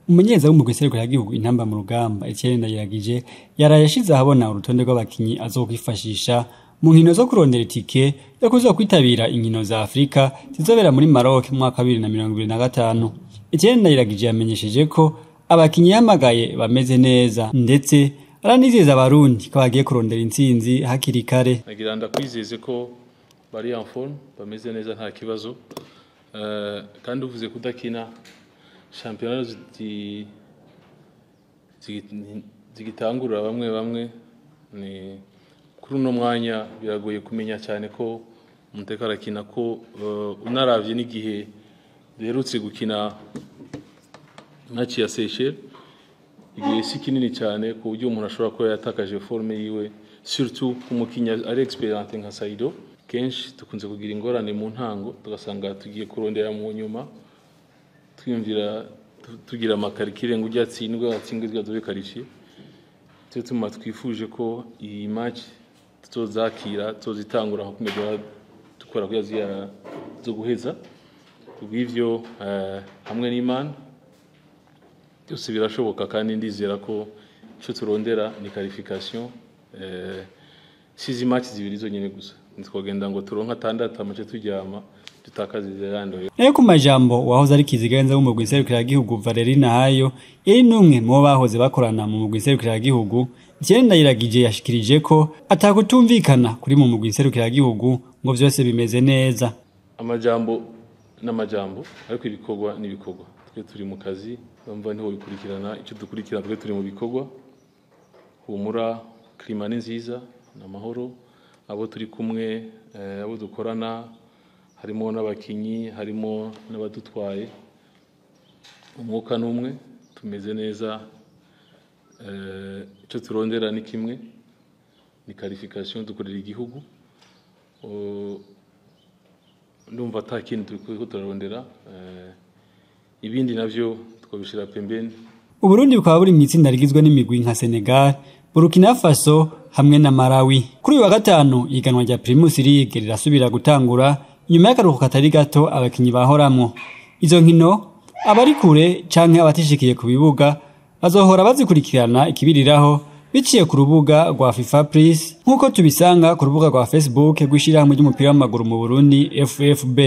Umumenyereza w'umugwi serukiragihugu Intamba mu Rugamba, Etienne Ndayiragije, yaraye ashize ahabona urutonde rw'abakinyi azokwifashisha mu nkino zo kurondera itike yo kuzokwitabira inkino za Afrika zizobera muri Maroc mu mwaka wa 2025. Etienne Ndayiragije yamenyesheje ko abakinyi yahamagaye bameze neza, ndetse aranizeza Abarundi ko bagiye kurondera intsinzi hakiri kare. Nagira ndakwizeze ko bari en forme, bameze neza, nta kibazo. Kandi uvuze kudakina shampiyona zigitangura, bamwe bamwe ni kuri uno mwanya biragoye kumenya cyane ko umuteka arakina ko unaravye n'igihe duherutse gukina match ya Seychelles, igihe si kinini cyane ku buryo umuntu ashobora kuba yatakaje forme yiwe, surtout ku mukinnyi ari expérimenté nka Saido. Kenshi dukunze kugira ingorane mu ntango, tugasanga tugiye kurondera mu nyuma, twiyumvira tugira ama calculs ngo ujya atsindwe atsindwe tujya qualifié. Cyo tuma twifuje ko iyi match tuzakira, tuzitangura nko kumenya dukora kuya ziya zo guheza. Kubw'ivyo, hamwe n'Imana byose birashoboka, kandi ndizera ko icyo turondera ni qualification. Si izi match zibiri zonyine gusa, ntitwagenda ngo turonke atandatu amace turyama dutakaza izirando. Nayo ku majambo wahoze ari kizigenza w'umugwi serukiragihugu Valerie Nahayo, yari n'umwe mu bo bahoze bakorana mu mugwi serukiragihugu, Etienne Ndayiragije yashikirije ko atakutumvikana kuri mu mugwi serukiragihugu, ngo vyose bimeze neza. Amajambo n'amajambo, ariko ibikorwa n'ibikorwa. Twe turi mu kazi, bamva niho bikurikirana icyo dukurikirana. Twe turi mu bikorwa. Humura, climat ni nziza, ni amahoro. Abo turi kumwe, abo dukorana, harimo n'abakinyi, harimo n'abadutwaye, umwuka n'umwe, tumeze neza. Icyo turondera ni kimwe, ni qualification, dukorera igihugu. Ndumva ata kindi turiko turarondera, ibindi navyo twabishira pembeni. Uburundi bukaba buri mu itsinda rigizwe n'imigwi nka Senegal, Burkina Faso hamwe na Malawi. Kuri uyu wa gatanu ihiganwa rya Primus League rirasubira gutangura nyuma y'akaruhuko katari gato abakinyi bahoramwo. Izo nkino, abari kure canke abatishikiye ku bibuga bazohora bazikurikirana ikibiriraho biciye ku rubuga rwa FIFA Plus, nk'uko tubisanga ku rubuga rwa Facebook rw'ishirahamwe ry'umupira w'amaguru mu Burundi, FFB.